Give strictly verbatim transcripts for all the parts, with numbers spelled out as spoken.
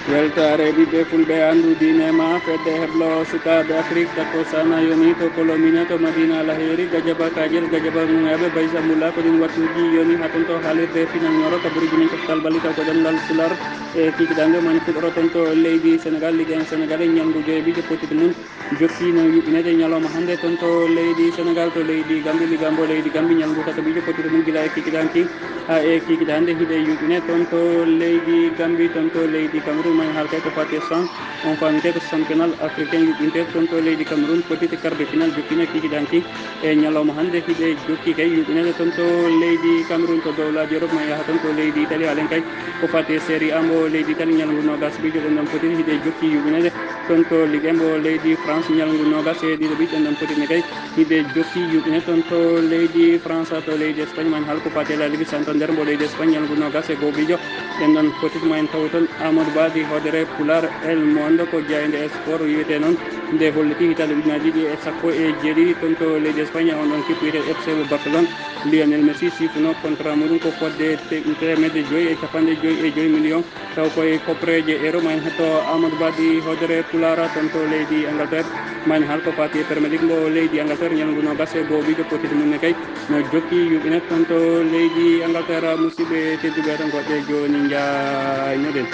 Weltaare ɓiɓɓe fulɓe, anndu diine ma. Fedde heblo sukaaɓe Afrik takko sana yoni to Kolomina to Madina Alheri, gajaba kajel gajaba ŋuŋaɓe Baysambula ko ɗin wattuji yoni ha ton to haalirde final ŋoro kabaruji men coftal balli taw ko ɗemngal Pular. E kikiɗande man fuɗɗoro ton to leydi Senegal, Ligue un Senegal e ñalngu joyi ɓijo potiti mum. Jokkiino yuɓɓineede ñalawma hannde toon to leydi Senegal, to leydi Gambi, ligambo leydi Gambi, ñalngu tataɓiijo pottiɗo mum gila e kikiɗanki haa e kikiɗande. Hiɗe yuɓɓine toon to leydi Gambi, toon to leydi Cameroun, ma en haal kay ko fati e san. On faami kay ko championnat africain yuɓɓinte toon to leydi Cameroun, pottiɗe quart de finale jokkiino kikiɗanki. E ñalawma hannde hiɗe jokki kay yuɓɓineede toon to leydi Cameroun, to dowlaaji Europe, ma yaha toon to leydi Italie, halen kay ko fati e Serie A mbo leydi Italie, ñalngu noogas ɓijo ɗen ɗon pottiɗe hiɗe jokki yuɓɓineede. Toon to Ligue un mbo leydi France, ñalngu noogas e ɗiɗo ɓiɗɗen ɗon potitne kay hiɗe jokki yuɓɓine. Toon to leydi France, to leydi Espagne, ma en haal ko fati e La Ligue Santander mbo leydi Espagne, ñalngu noogas e goo ɓijo ɗen ɗon potit ma en taw toon Amadou Badi Hodere Pular El Mondo ko jayande e sport wiyete noon. Nde holliti hitaande ujunaaji ɗiɗi e sappo e jeeɗiɗi toon to leydi Espagne, on ɗon kip wiyete F C mo Barcelone. Lionel Messi sifuno contrat muɗum ko fodde te-, teemedde joyi e capanɗe joyi e joyi million. Taw koye koppereeje euro, ma en hetto Amadou Badi Hodere Pulara toon to leydi Angleterre. Ma en haal ko fati e Premier League mbo leydi Angleterre, ñalngu noogas e goo ɓijo pottiɗe mum ne kay no jokki yuɓɓine toon to leydi Angleterre. Musidɓe tedduɓe, tan goɗɗe jooni njaaynoɗen.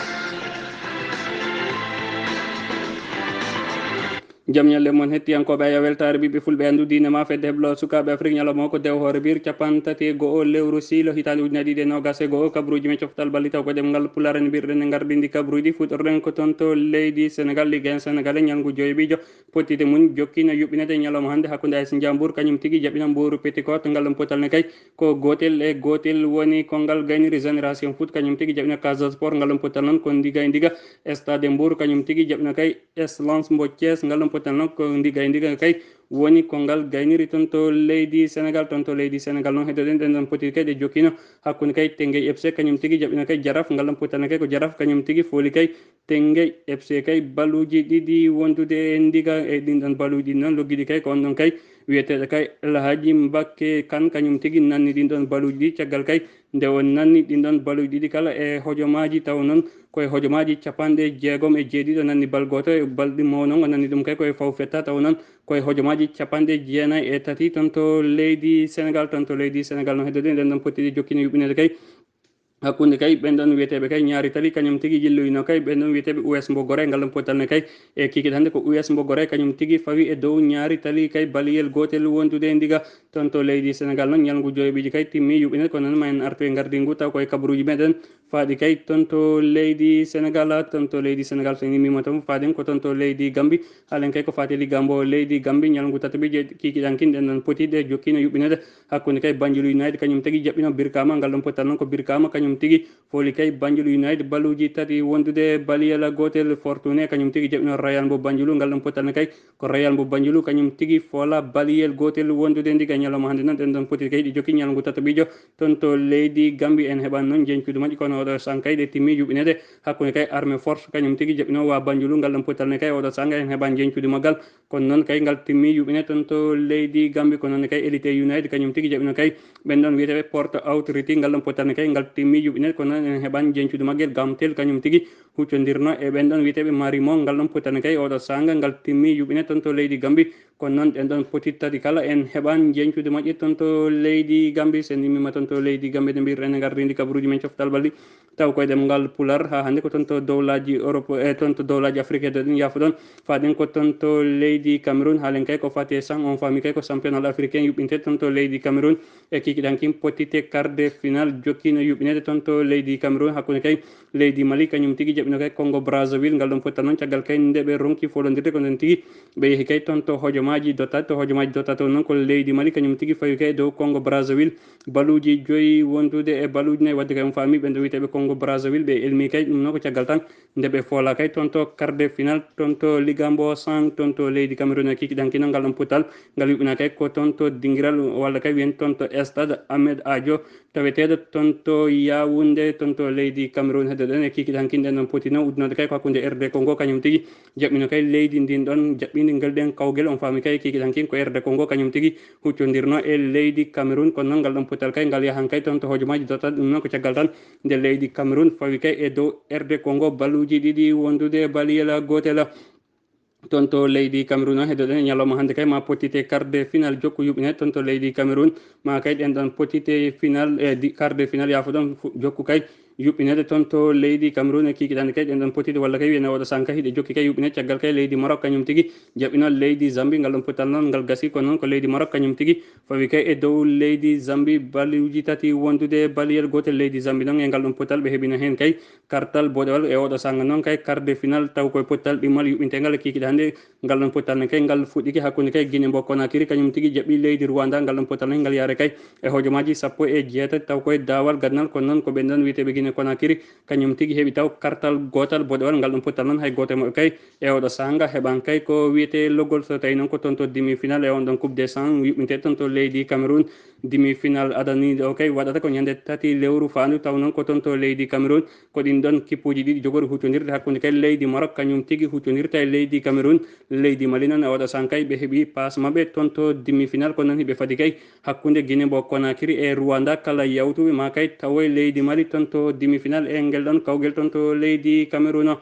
Jam ñalle mon hettiyankooɓe, aya weltaare ɓiɓɓe fulɓe, anndu diine ma. Fedde heblo sukaaɓe Afrik ñalawma o ko dew hoore biir capanɗe tati e go'o lewru siilo hitaande ujunaaji ɗiɗi e noogas e go'o. Kabaruuji men coftal balli taw ko ɗemngal Pulaar en mbirɗen e ngardindi kabaruuji. Fuɗɗorɗen ko toon to leydi Senegal, Ligue un Senegal e ñalngu joyi ɓijo pottiɗe mum jokkiino yuɓɓineede ñalawma hannde hakkunde A S Ndiambour kañum tigi jaɓɓino Mbouru Petite Côte. Ngal ɗon potal ne kay ko gootel e gootel woni konngal gayniri Génération Foot kañum tigi jaɓɓino Casa Sport. Ngal ɗon potal noon ko ndiga e ndiga. Stade Mbour kañum tigi jaɓɓino kay S Lens mbo Thiès. Ngal ɗon potal noon ko ndiga e ndiga kay woni ko ngal gayniri toon to leydi Senegal. Toon to leydi Senegal noon heddoɗen ɗen ɗon poti kay ɗe jokkiino hakkunde kay Teungueth F C kañum tigi jaɓɓino kay Jaraaf. Ngal ɗon potal ne kay ko Jaraaf kañum tigi fooli kay Teungueth F C kay baluuji ɗiɗi wondude e ndiga e ɗin ɗon baluuji ɗin noon loggiɗi kay ko on ɗon kay wiyeteeɗo kay El Hadji Mbacké Kane kañum tigi nanni ɗin ɗon baluuji ɗi caggal kay nde o nanni ɗin ɗon baluuji ɗiɗi kala e hojomaaji taw noon koye hojomaaji capanɗe jeegom e jeeɗiɗo nanni bal gooto e balɗi mo noon o nanni ɗum kay koye faw fetta taw noon koye hojomaaji capanɗe jeenayi e tati toon to leydi Senegal. Toon to leydi Senegal no heddoɗen ɗen ɗon pottiɗi jokkino yuɓɓineede kay hakkunde kay ɓen ɗon wiyeteeɓe kay ñaari tali kañum tigi jilloyino kay ɓen ɗon wiyeteeɓe U S mbo Gorée. Ngal ɗon potal ne kay e kikiɗe hannde ko U S mbo Gorée kañum tigi fawi e dow ñaari tali kay baliyel gootel wondude e ndiga. Toon to leydi Senegal noon ñalngu joyoɓiji kay timmi yuɓɓinede ko noon ma en artu e ngardingu taw koye kabaruuji meɗen faaɗi kay toon to leydi Senegal. Toon to leydi Senegal so en immima toon faaɗen ko toon to leydi Gambi. Haalen kay ko faati liggambo leydi Gambi ñalngu tataɓijo kikiɗankin ɗen ɗon potiɗe jokkiino yuɓɓinede hakkunde kay Banjul United kañum tigi jaɓɓino Birkama. Ngal ɗon potal noon ko Birkama kañum tigi fooli kay Banjul United baluuji tati wondude baliyela gootel Fortune kañum tigi jaɓɓino Royal mbo Banjulu. Ngal ɗon potal ne kay ko Royal mbo Banjulu kañum tigi foola baliyel gootel wondude ndiga ñalawma hannde noon ɗen ɗon poti kay ɗi jokki ñalngu tataɓijo toon to leydi Gambi. En heɓan noon jeñcuudu majji kono oɗo san kay ɗe timmi yuɓɓinede hakkunde kay Armée Force kañum tigi jaɓɓino wa Banjulu. Ngal ɗon potal ne kay oɗo sanga en heɓan jeñcuudu maggal kono noon kay ngal timmi yuɓɓine toon to leydi Gambi. Ko noon kay Elite United kañum tigi jaɓɓino kay ɓen ɗon wiyeteɓe Port Authority. Ngal ɗon potal ne kay ngal timmi yuɓɓine kono noon en heɓan jeñcuudu maggel Gamtel kañum tigi huccodirno e ɓen ɗon wiyeteɓe Marimo. Ngal ɗon potal ne kay oɗo sanga ngal timmi yuɓɓine toon to leydi Gambi. Kono noon ɗen ɗon poti tati kala en heɓan jeñcuudu majje toon to leydi Gambi. Sen immima toon to leydi Gambi ɗe mbirɗen e ngardindi kabaruuji men coftal balli taw koye ɗemngal Pular. Haa hannde ko toon to dowlaaji Europe e toon to dowlaaji Afrique heddoɗen yafuɗon. Faaɗen ko toon to leydi Cameroun. Haalen kay ko faati e san on faami kay ko championnat africain yuɓɓinte toon to leydi Cameroun. E kikiɗankin pottitte quart de finale jokkiino yuɓɓineede toon to leydi Cameroun hakkunde kay leydi Mali kañum tigi jaɓɓino kay Congo Brazzaville. Ngal ɗon pottal noon caggal kay nde ɓe ronki folondirde ko nden tigi ɓe yehi kay toon to hojomaaji dota. To hojomaaji dota toon noon ko leydi Mali kañum tigi fawi kay dow Congo Brazzaville. Baluuji joyi wondude e baluuji nayi wadde kay on faami ɓen ɗo wiyeteeɓe Congo Brazzaville ɓe elmi kay ɗum noon ko caggal tan nde ɓe foola kay toon to quart de finale toon to liggambo san toon to leydi Cameroun e kikiɗanki noon ngal ɗon pottal ngal yuɓɓina kay ko toon to dingiral walla kay wiyen toon to stade Ahmed Adio taweteeɗo toon to Yaoundé toon to leydi Cameroun. Heddoɗen e kikiɗanki ɗen ɗon poti noon uddunode kay ko hakkunde R D Congo kañum tigi jaɓɓino kay leydi ndin ɗon jaɓɓindi ngal ɗen kawgel on faami Kay kikiɗan kin ko R D Congo kañum tigi huccodirno e leydi Cameroun, kono noon ngal ɗon pottal kay ngal yahan kay toon to hojomaaji dottal, ɗum noon ko caggal tan nde leydi Cameroun fawi kay e dow R D Congo balluuji ɗiɗi wondude baliyel gootel. Toon to leydi Cameroun o heddoɗen e ñalawma hannde kay ma potite quart de final jokku yuɓɓine toon to leydi Cameroun, ma kay ɗen ɗon potite final e di- quart de final yaafo ɗon fu- jokku kay yuɓɓinede toon to leydi Cameroun e kikiɗande kay ɗen ɗon potide walla kay wiyene oɗo sanka hiɗe jokki kay yuɓɓine caggal kay leydi Maroc kañum tigi jaɓɓino leydi Zambie. Ngal ɗon potal noon ngal gasi ko noon ko leydi Maroc kañum tigi fawi kay e dow leydi Zambie baluuji tati wondude baliyel gootel. Leydi Zambie noon e ngal ɗon potal ɓe heɓino heen kay kartal boɗewal e oɗo sanga noon kay quart de final taw koye pottal ɗimmal yuɓɓintengal e kikiɗande. Ngal ɗon pottal ne kay ngal fuɗɗike hakkunde kay Guinée mbo Conakry kañum tigi jaɓɓi leydi Rwanda. Ngal ɗon pottal ne ngal yaare kay e hojomaaji sappo e jeetati taw koye daawal gadnal, kono noon ko ɓen ɗon wiyeteeɓe Guinée Conakry kañum tigi heɓi taw kartal gootal boɗewal. Ngal ɗon pottal noon hay gooto e maɓɓe kay e oɗo sanga heɓan kay ko wiyetee loggol so tawi noon ko toon to demi final e on ɗon coupe des cent yuɓɓinte toon to leydi Cameroun. Demi final adaniiɗo o kay waɗata ko ñande tati lewru faandu taw noon ko toon to leydi Cameroun. Ko ɗin ɗon kippuuji ɗiɗi jogori huccondirde hakkunde kay leydi Maroc kañum tigi huccondirta e leydi Cameroun. Leydi Mali noon e oɗo san kay ɓe heɓi paas maɓɓe toon to demi final ko noon hiɓe fadi kay hakkunde Guinée mbo Conakry e Rwanda kala yawtuɓe ma kay tawoy leydi Mali toon to demi final e ngel ɗon kawgel toon to leydi Cameroun.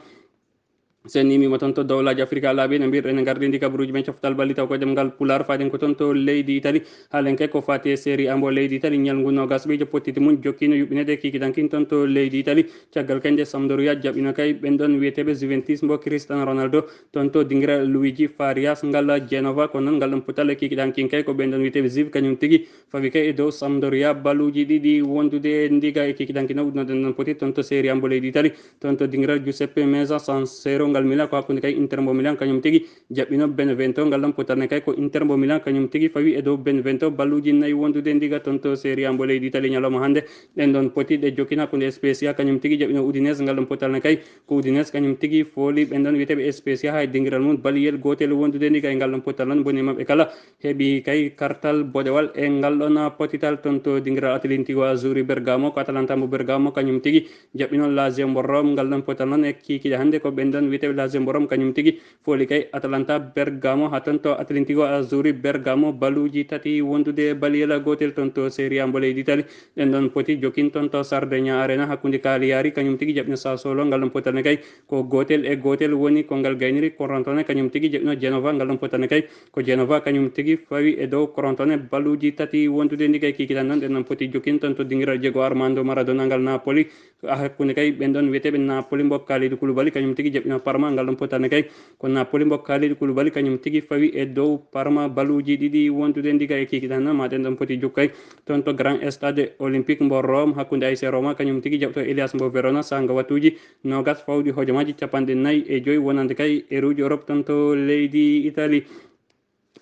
Sen imima toon to dowlaji Afrika laaɓi no mbirɗen e gardindi kabaruji men coftal balli taw ko ɗemngal pular faden ko toon to leydi Italie. Haalen kay ko fati e série ambo leydi Italie ñalngu nogas ɓe joppotiti mum jokkino yuɓɓinede kikiɗankin toon to leydi Italie. Caggal kay nde Sampdoria jaɓɓino kay ɓen ɗon wiyeteɓe Juventus mbo Cristiano Ronaldo toon to dingira Luigi Farias ngal Genova ko noon ngal ɗon putal e kikiɗankin kay ko ɓen ɗon wiyeteɓe Juve kañum tigi fawi kay e dow Sampdoria baluuji ɗiɗi wondude e ndiga e kikiɗankin o udnoɗen ɗon poti toon to série ambo leydi Italie. Toon to dingiral Giuseppe Meazza San Siro ngal Milan ko hakkunde kay Inter mbo Milan kañum tigi jaɓɓino Benevento ngal ɗon potal ne kay ko Inter mbo Milan kañum tigi fawi e dow Benevento balluuji nayi wondude ndiga toon to Serie A mbo leydi Italie ñalawma hannde. Ɗen ɗon poti ɗe jokkin hakkunde Spezia kañum tigi jaɓɓino Udinese ngal ɗon potal ne kay ko Udinese kañum tigi fooli ɓen ɗon wiyeteeɓe Spezia hay dingiral mum baliyel gootel wondude ndiga e ngal ɗon potal noon boni maɓɓe kala heɓi kay kartal boɗewal e ngal ɗon potital toon to dingiral Atlético Azzurri Bergamo ko Atalanta mbo Bergamo kañum tigi jaɓɓino Lazio mbo Rome ngal ɗon potal noon e kiikiiɗe hannde ko ɓen ɗon wiyeteeɓe Lazio mbo Rome kañum tigi fooli kay Atalanta Bergamo haa toon to Atlético Azzurri Bergamo baluuji tati wondude baliyel gootel toon to Serie A mbo leydi Italie. Ɗen ɗon poti jokkin toon to Sardegna Arena hakkunde Cagliari kañum tigi jaɓɓino Sassuolo ngal ɗon potal ne kay ko gootel e gootel woni ko ngal gayniri Crotone kañum tigi jaɓɓino Genova ngal ɗon potal ne kay ko Genova kañum tigi fawi e dow Crotone balluuji tati wondude ndiga e kiikiiɗe noon ɗen ɗon poti jokkin toon to dingiral Diego Armando Maradona ngal Napoli. Hakkunde kay ɓen ɗon wiyeteeɓe Napoli mbo Kalidou Koulibaly kañum tigi jaɓɓino Parma ngal ɗon potal ne kay ko Napoli mbo Kalidou Koulibaly kañum tigi fawi e dow Parma baluuji ɗiɗi wondude ndiga e kiikiiɗe noon ma ɗen ɗon poti jokku kay toon to Grand Stade Olympique mbo Rome hakkunde A S Roma kañum tigi jaɓɓoto Hellas mbo Verona sanga wattuuji nogas fawɗi hojomaaji capanɗe nayi e joyi wonande kay eruuji Europe toon to leydi Italie.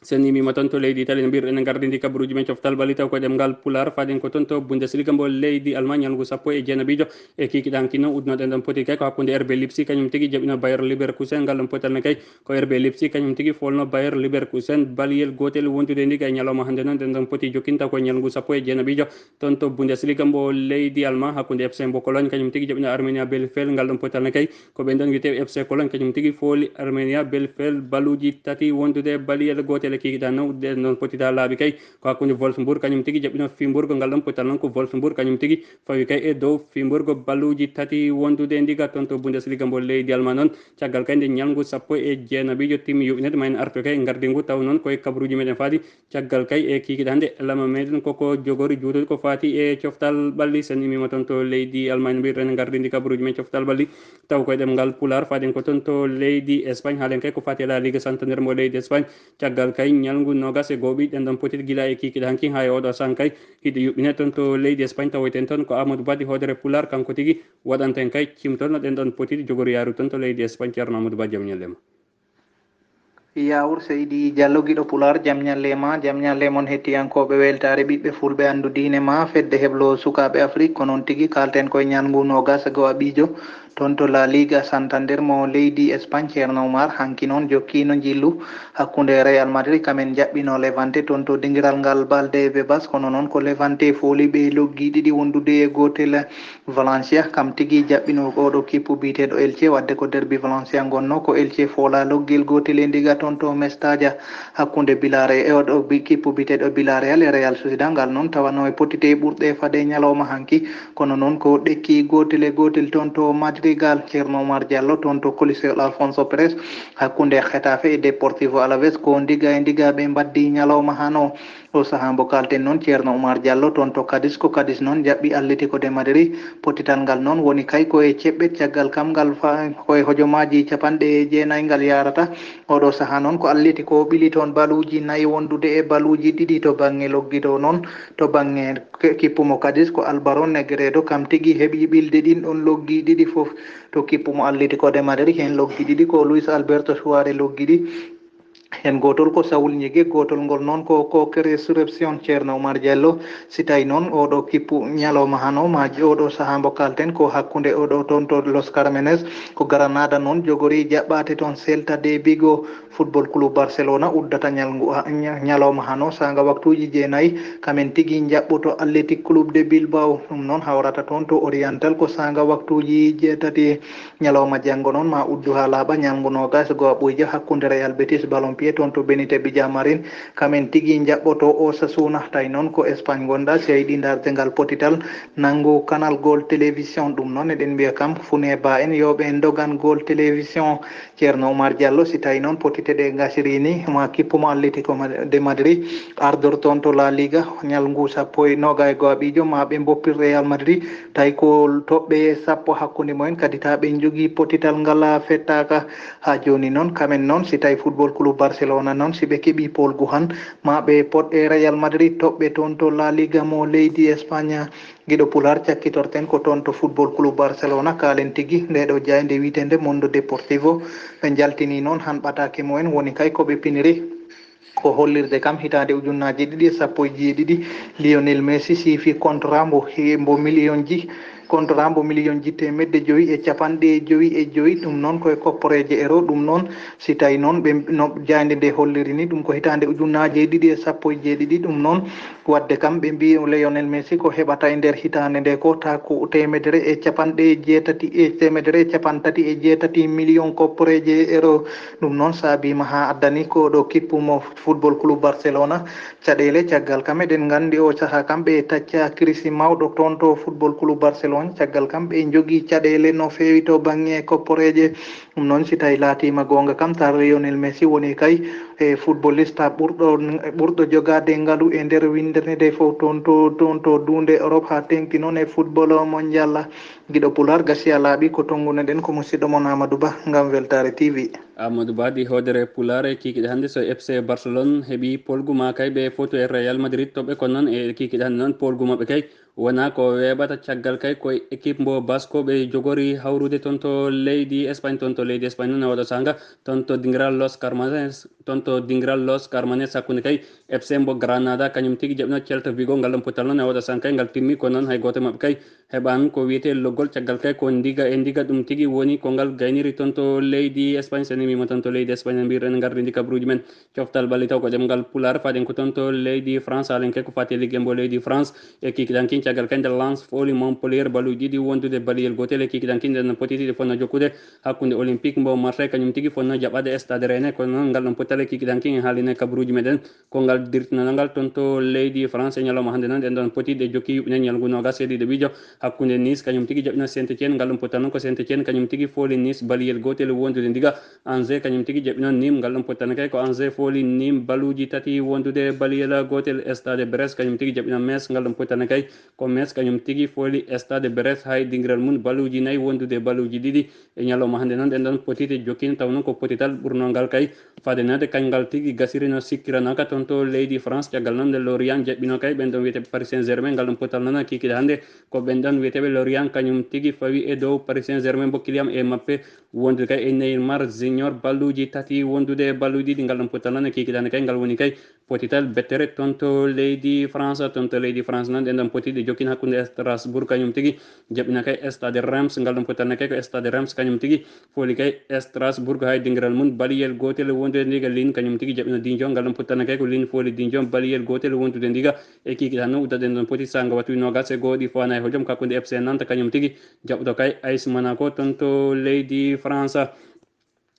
Sen imima toon to leydi Italie no mbirɗen e gardindi kabaruuji men coftal balli taw ko ɗemngal pular faden ko toon to Bundesliga mbo leydi Allemagne ñalngu sappo e jeenaɓiijo e kiikiiɗe hanki noon uddunoɗen ɗon poti kay ko hakkunde R B Leipzig kañum tigi jaɓɓino Bayer Leverkusen ngal ɗon potal ne kay ko R B Leipzig kañum tigi folno Bayer Leverkusen baliyel gootel wondude ndiga e ñalawma hannde noon ɗen ɗon poti jokkinta ko ñalngu sappo e jeenaɓiijo toon to Bundesliga mbo leydi Allemagne hakkunde F C mbo Cologne kañum tigi jaɓɓino Arminia Bielefeld ngal ɗon potal ne kay ko ɓen ɗon wiyeteeɓe F C Cologne kañum tigi fooli Arminia Bielefeld baluuji tati wondude baliyel gootel e kiikiiɗe noon uddude ɗon potita laaɓi kay ko hakkunde Wolfsburg kañum tigi jaɓɓino Fribourg ngal ɗon potal noon ko Wolfsburg kañum tigi fawi kay e dow Fribourg balluuji tati wondude ndiga toon to Bundesliga mbo leydi Allemagne noon caggal kay nde ñalngu sappo e jeenaɓiijo timmi yuɓɓinede ma en artu kay gardingu taw noon koye kabaruuji meɗen faadi. Caggal kay e kiikiiɗe hannde lama meɗen koko jogori juutude ko faati e coftal ɓalli sen imima toon to leydi Allemagne mbirɗen gardindi kabaruuji men coftal ɓalli taw koye ɗemngal pular faaden ko toon to leydi Espagne haalen kay ko faati e La Liga Santander mbo leydi Espagne. Caggal kay ñalngu nogas e gooɓi ɗen ɗon poti gila e kiikiiɗe hanki haa e oɗo san kay hiɗe yuɓɓine toon to leydi Espagne tawoyten toon ko Amadou Badi hoodere pular kanko tigi waɗanten kay cimtol no ɗen ɗon poti jogori yaaru toon to leydi Espagne Ceerno Amadou Ba jam ñallema. Yawur Seydi Diallo giɗo Pulaar, jam ñalle ma, jam ñalle mon hettiyankooɓe weltaare ɓiɓɓe fulɓe anndu diine ma, fedde heblo sukaaɓe Afrik, ko noon tigi kaalten koye ñalngu noogas e go'o aɓiijo Toon to La Liga, Santander mo leydi Espagne, Ceerno Umar, hanki noon jokkiino njillu hakkunde Real Madrid, kamen njaɓɓino Levante toon to dingiral ngal Valdebebas, kono noon ko Levante fooli ɓe loggi ɗiɗi wondude e gootel. Valencia kam tigi jaɓɓino oɗo kippu biyeteeɗo Elche, wadde ko derbi Valencia ngonno, ko Elche foola loggel gootel e ndiga toon to Mestalla hakkunde Villarreal e oɗo bi-, kippu biyeteeɗo Villarreal e Real Sociedad, ngal noon tawano e potite ɓurɗe fade ñalawma hanki, kono noon ko ɗekki gootel e gootel toon to Madrigal, Ceerno Umar Diallo, toon to Coliseo Alfonso Pérez, hakkunde Getafe e Deportivo Alaves, ko ndiga e ndiga ɓe mbaddi ñalawma hano. O sahaa mbo kaalten noon, Ceerno Umar Diallo, toon to Cadiz, ko Cadiz noon jaɓɓi Atlético de Madrid. Potital ngal noon woni kay ko e ceɓɓet, caggal kam ngal fa-, ko e hojomaaji capanɗe jeenayi ngal yaarata. Oɗo sahaa noon ko Atlético ɓili toon baluuji nayi wondude e baluuji ɗiɗi to baŋŋe loggido noon. To baŋŋe ke-, kippu mo Cadiz ko Álvaro Negredo, kam tigi heɓi ɓilde ɗin ɗon loggi ɗiɗi fof. To kippu mo Atlético de Madrid, heen loggi ɗiɗi ko Luis Alberto Suarez loggi ɗi. Heen gootol ko Saúl Ñigue, gootol ngol noon ko, ko Resurrection. Ceerno Umar Diallo, si tawi noon oɗo kippu ñalawma hano, ma oɗo sahaa mbo kaalten ko hakkunde oɗo toon to Los Carmenes, ko Granada noon jogori jaɓɓaade toon Celta de Vigo. Football Club Barcelona uddata ñalngu, a, ña-, ñalawma hano saanga waktuuji jeenayi, kamen tigi njaɓɓoto Athletic Club de Bilbao. Ɗum noon hawrata toon to Oriental ko saanga waktuuji jeetati. Ñalawma janngo noon ma uddu haa laaɓa ñalngu noogaas e go'a ɓuyja hakkunde Real Betis Ballon Pied toon to Benito Villamarín. Kamen tigi njaɓɓoto Osasuna. Tawi noon ko Espagne ngonɗa, seyɗi darde ngal potital nanngu Canal Gol Télévision. Ɗum noon eɗen mbiya kam fune ba en yo ɓe ndogan Gol Télévision. Ceerno Umar Diallo, si tawi noon potite ɗe ngasiri ni, ma kippu mo Atlético Ma-, de Madrid ardor toon to La Liga, ñalngu sappo e nooga e go'aɓiijo, ma ɓe mboppir Real Madrid, tawi ko toɓɓe sappo hakkunde mumen, kadi ta ɓe njogii potital ngal fettaaka haa jooni noon. Kamen noon, si tawi Football Club Barcelona noon, si ɓe keɓii Paul Guhan, ma ɓe pot e Real Madrid toɓɓe toon to La Liga mo leydi Espagne. Giɗo Pulaar, cakkitorten ko toon to Football Club Barcelona, kaalen tigi nde ɗo jaaynde wiyeteende Mundo Deportivo. Ɓe njaltini noon han ɓataake mumen, woni kay ko ɓe piniri ko hollirde kam hitaande ujunnaaje ɗiɗi e sappo e jeeɗiɗi, Lionel Messi siifi contrat mbo he-, mbo miliyonji, contrat mbo miliyonji teemedde jowi e capanɗe jowi e jowi, ɗum noon ko e kopporeeje euro, ɗum noon si tawi noon ɓe no jaaynde nde holliri ni, ɗum ko hitaande ujunnaaje ɗiɗi e sappo e jeeɗiɗi, ɗum noon Wadde kam, ɓe mbii Lionel Messi ko heɓata e nder hitaande nde ko ta ko teemedere e capanɗe jeetati e, teemedere e capantati e jeetati miliyon kopporeeje euro. Ɗum noon saabiima haa addani ko ɗo kippu mo Football Club Barcelona caɗeele. Caggal kam, eɗen nganndi o sahaa kam ɓe tacca kirisi mawɗo toon to Football Club Barcelona. Caggal kam, ɓe njogii caɗeele no feewi to baŋŋe kopporeeje. Ɗum noon, si tawi laatiima goonga kam, ta Lionel Messi woni kay e footballista ɓurɗo, ɓurɗo jogaade ngalu e nder winndere nde fof toon to, toon to duunde Europe, haa teeŋti noon e football mondial. Giɗo Pulaar, gasi a laaɓi ko tonngunoɗen ko musidɗo mon Amadou Ba ngam Weltaare T V. Amadou Ba, ɗi hoodere Pulaar e kiikiiɗe hannde, so F C Barcelone heɓi polgu ma kay ɓe foto e Real Madrid toɓɓe, kono noon e kiikiiɗe hannde noon polgu maɓɓe kay wonaa ko weeɓata caggal kay ko e équipe mbo Baskoɓe jogori hawrude toon to leydi Espagne, toon to leydi Espagne noon e oɗo saanga, toon to dingiral Los Carmanes, toon to dingiral Los Carmanes hakkunde kay F C mbo Granada, kañum tigi jaɓino Celta Vigo, ngal ɗon potal noon e oɗo saanga kay ngal timmi, ko noon hay gooto e maɓɓe kay heɓaani ko wiyetee loggol caggal kay ko ndiga e ndiga, ɗum tigi woni ko ngal gayniri toon to leydi Espagne. So en mbiima toon to leydi Espagne, en mbiɗen ngardi ndi kabruuji men. Coftal ɓalli taw ko ɗemngal Pulaar, faɗen ko toon to leydi France, haalen kay ko faati e ligge mbo leydi France. E kikiɗankin caggal kay nde Lens fooli Montpellier baluuji ɗiɗi wondude baliyel gootel. E kikiɗankin nden potiti ɗi fotno jokkude hakkunde Olympique mbo Marseille, kañum tigi fotno jaɓaade Stade Rennais. Kono noon ngal ɗon potal e kikiɗankin en haalino e kabruuji meɗen ko ngal dirtinanal ngal toon to leydi France. E ñalawma hannde noon ɗen ɗon potiti ɗe jokki yuɓɓinee ñalngu noogas e ɗiɗo ɓiijo hakkunde Nice kañum tigi jaɓɓino Saint-Étienne. Ngal ɗon potal noon ko Saint-Étienne kañum tigi fooli Nice baliyel gootel wondude ndiga. Angers kañum tigi jaɓɓino Nîmes, ngal ɗon pottane kay ko Angers fooli Nîmes baluuji tati wondude baliyel gootel. Stade Brest kañum tigi jaɓɓino Metz, ngal ɗon pottane kay ko Metz kañum tigi fooli Stade Brest hay dingiral mum baluuji nayi wondude baluuji ɗiɗi. E ñalawma hannde noon ɗen ɗon potite jokkino, taw noon ko potital ɓurnoo ngal kay faadenaade Kangal tigi gasiri no sikkiranaaka toon to leydi France. Caggal noon nde Lorient jaɓɓino kay ɓen ɗon wiyeteeɓe Paris Saint-Germain, ngal ɗon potal noon kiikiiɗe hannde ko ɓen ɗon wiyeteeɓe Lorient kañum tigi fawi e dow Paris Saint-Germain, mbo Kylian Mbappé wondude kay e Neymar Junior, balluuji tati wondude e balluuji ɗiɗi. Ngal ɗon potal noon kiikiiɗe hannde kay ngal woni kay potital bettere toon to leydi France. Toon to leydi France noon ɗen ɗon potiɗe jokkina hakkunde Strasbourg kañum tigi jaɓɓina kay Stade Reims. Ngal ɗon potal noon kay ko Stade Reims kañum tigi fooli kay Strasbourg hay dingiral mum baliyel gootel wondude ndiga Lille kañum tigi jaɓɓina Dijon. Ngal ɗon potal noon kay ko Lille fooli Dijon baliyel gootel wondude ndiga. E kiikiiɗe hannde uddaɗen ɗon poti saanga wattuuji noogas e goo ɗi fawaani e hojom hakkunde F C Nantes kañum tigi jaɓɓoto kay A S Monaco toon to leydi France.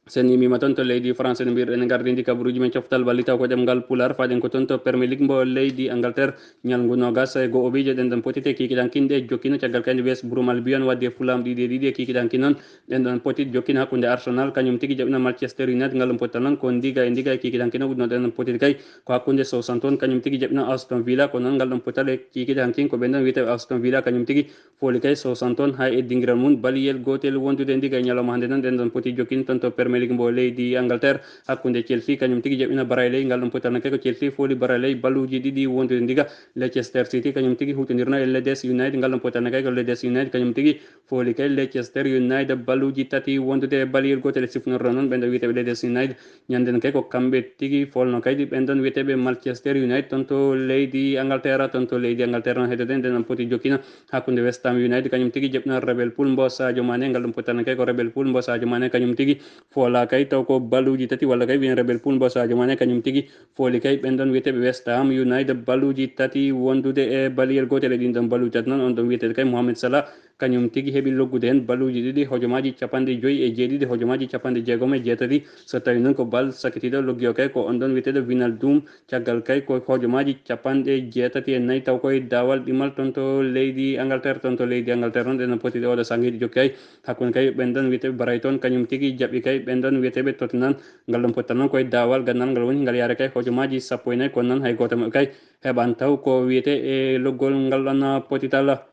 Sen yimmiima toon to leydi France, no mbiyruɗen, en ngardini kabaruuji men coftal balli taw ko ɗemngal Pulaar, faɗen ko toon to Premier League mbo leydi Angleterre. Ñalngu noogas e goo obiije ɗen ɗon potite kiikiiɗe hankin ɗe jokkino caggal kay nde West Brom Albion waddi e Fulham ɗiɗi e ɗiɗi e kiikiiɗe hankin noon. Ɗen ɗon potit jokkino hakkunde Arsenal, kañum tigi jaɓɓina Manchester United, ngal ɗon potal noon ko ndiga e ndiga e kiikiiɗe hankin noon udduno ɗen ɗon potit kay ko hakkunde Southampton, kañum tigi jaɓɓina Aston Villa, ko noon ngal ɗon potal e kiikiiɗe hankin ko ɓen ɗon wiyeteeɓe Aston Villa, kañum tigi fooli kay Southampton hay e dingiral mum baliyel gootel wondude ndiga e ñalawma hannde noon. Ɗen ɗon poti jokkin toon to Premier League mbo leydi Angleterre hakkunde Chelsea kañum tigi jaɓɓina Burnley. Ngal ɗon potal noon kay ko Chelsea fooli Burnley balluuji ɗiɗi wondude ndiga. Leicester City kañum tigi huutondirno e Leeds United. Ngal ɗon potal noon kay ko Leeds United kañum tigi fooli kay Leicester United balluuji tati wondude e baliyel gootel e sifnorɗo noon ɓen ɗo wiyeteeɓe Leeds United. Ñande noon kay ko kamɓe tigi folno kaydi ɓen ɗon wiyeteeɓe Manchester United toon to leydi Angleterre. Toon to leydi Angleterre noon heddoɗen ɗen ɗon poti jokkina hakkunde West Ham United kañum tigi jaɓɓina Liverpool mbo Sadio Mané. Ngal ɗum potal noon kay ko Liverpool mbo Sadio Mané kañum tigi foola kay taw ko balluuji tati walla kay wiyen Liverpool mbo Sadio Mané kañum tigi fooli kay ɓen ɗon wiyeteeɓe West Ham United balluuji tati wondude e baliyel gootel e ɗin ɗon balluuji tati noon on ɗon wiyeteeɗo kay Mohamed Salah. Kañum tigi heɓi loggude heen balluuji ɗiɗi, hojomaaji capanɗe joyi e jeeɗiɗi, hojomaaji capanɗe jeegom e jeetati. So tawii noon ko bal sakkitiiɗo loggi o kay, ko on ɗon wiyeteeɗo Wijnaldum. Caggal kay ko hojomaaji capanɗe jeetati e nayi, taw koye daawal ɗimal toon to leydi Angleterre. Toon to leydi Angleterre noon, ɗen no poti ɗe oɗo sanngeeji jokki hay hakkunde kay ɓen ɗon wiyeteeɓe Brighton, kañum tigi jaɓi kay ɓen ɗon wiyeteeɓe Tottenham. Ngal ɗon pottal noon koye daawal gandal ngal woni ngal yaare kay hojomaaji sappo e nayi, kono noon hay gooto maɓɓe kay heɓan taw ko wiyetee e loggol ngal ɗon potital.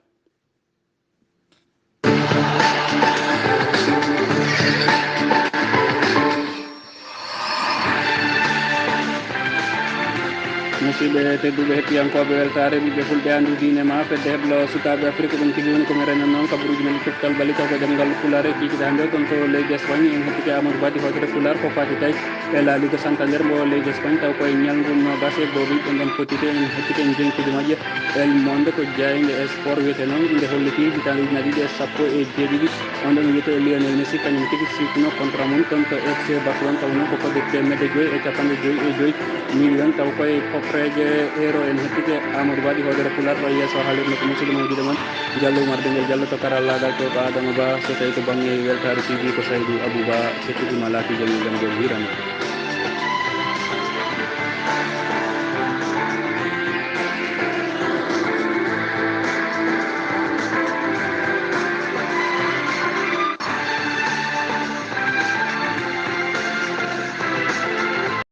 Musidɓe tedduɓe, hettiyankooɓe weltaare, ɓiɓɓe fulɓe, anndu diine ma, fedde heblo sukaaɓe Afrik, ɗum tigi woni ko mi renan noon kabaruuji men coftal balli taw ko ɗemngal Pulaar e kiikiiɗe hannde toon to leydi Espagne. En hettike Amadou Badi hoodere Pulaar ko faati kay e La Liga Santander mbo leydi Espagne, taw koye ñalngu noogas e gooɓi ɗen ɗon potite en hettike en jenkude majje. El Monde ko jaaynde e sport wiyetee noon, nde holliti hitaande ujunaaji ɗiɗi e sappo e jeeɗiɗi. On ɗon wiyetee Lionel Messi, kañum tigi siiftuno contrat mum toon to F C Barcelone, taw noon ko fodde teemedde joyi e capanɗe joyi e joyi million, taw koye koppereeje euro. En hettike Amadou Badi hoodere Pulaar ɗo yeeso haalirde ko musidɗo mon giɗo mon Diallo Oumar Dembel Diallo to karallaagal to ko Adama Ba, so tawii ko bannge weltaare T V ko Saydou Abou Ba, so tigi ma laati jam e jam jom hiirande.